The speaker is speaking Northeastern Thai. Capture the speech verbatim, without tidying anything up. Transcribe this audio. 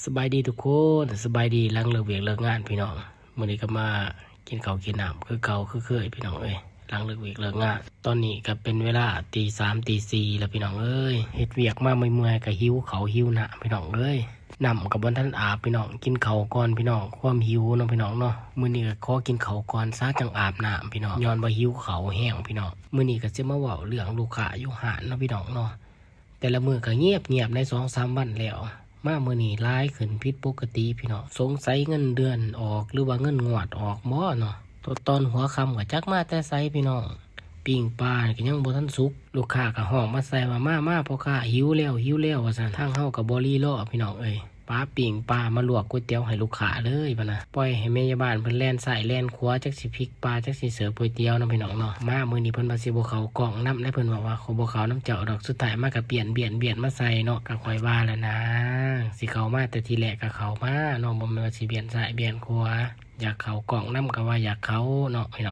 สบายดีทุกคน สบายดีหลังเลิกเวียกเลิกงานพี่น้อง มื้อนี้ก็มากินข้าวกินน้ำคือเก่าคือเคยพี่น้องเอ้ย หลังเลิกเวียกเลิกงาน ตอนนี้ก็เป็นเวลาตีสามตีสี่แล้วพี่น้องเอ้ย เฮ็ดเวียกมาเมื่อยๆก็หิวข้าวหิวน้ำพี่น้องเอ้ย น้ำก็บ่ทันอาบพี่น้อง กินข้าวก่อนพี่น้อง ความหิวเนาะพี่น้องเนาะ มื้อนี้ก็ขอกินข้าวก่อนซะจั่งอาบน้ำพี่น้อง ย้อนว่าหิวข้าวแฮงพี่น้อง มื้อนี้ก็สิมาเว้าเรื่องลูกค้าอยู่ห้านเนาะพี่น้องเนาะ แต่ละมื้อก็เงียบๆในสองสามวันแล้ว มามื้อนี้หลายขึ้นผิดปกติพี่น้อง สงสัยเงินเดือนออกหรือว่าเงินงวดออกบ่เนาะ ตอนหัวค่ำก็จักมาแต่ไสพี่น้อง ปิ้งปลาก็ยังบ่ทันสุก ลูกค้าก็ฮ้องมาใส่ว่า "มาๆ พ่อค้า หิวแล้ว หิวแล้ว" ว่าซั่น ทางเฮาก็บ่รีรอพี่น้องเอ้ย ปาปิ้งปลามาลวกก๋วยเตี๋ยวให้ลูกค้าเลยพะนะ ปล่อยให้แม่บ้านเพิ่นแล่นซ้ายแล่นขวา จักสิพลิกปลา จักสิเสิร์ฟก๋วยเตี๋ยวเนาะพี่น้องเนาะ มามื้อนี้เพิ่นว่าสิบ่เข้ากล้องนำ แล้วเพิ่นบอกว่า "ข้อยบ่เข้านำเจ้าดอก" สุดท้ายมาก็เปลี่ยนเบียดเบียดมาใส่เนาะ ก็ข้อยว่าแล้วนะ สิเข้ามาแต่ทีแรกก็เข้ามาเนาะ บ่แม่นว่าสิเบียดซ้ายเบียดขวา อยากเข้ากล้องนำก็ว่าอยากเข้าเนาะ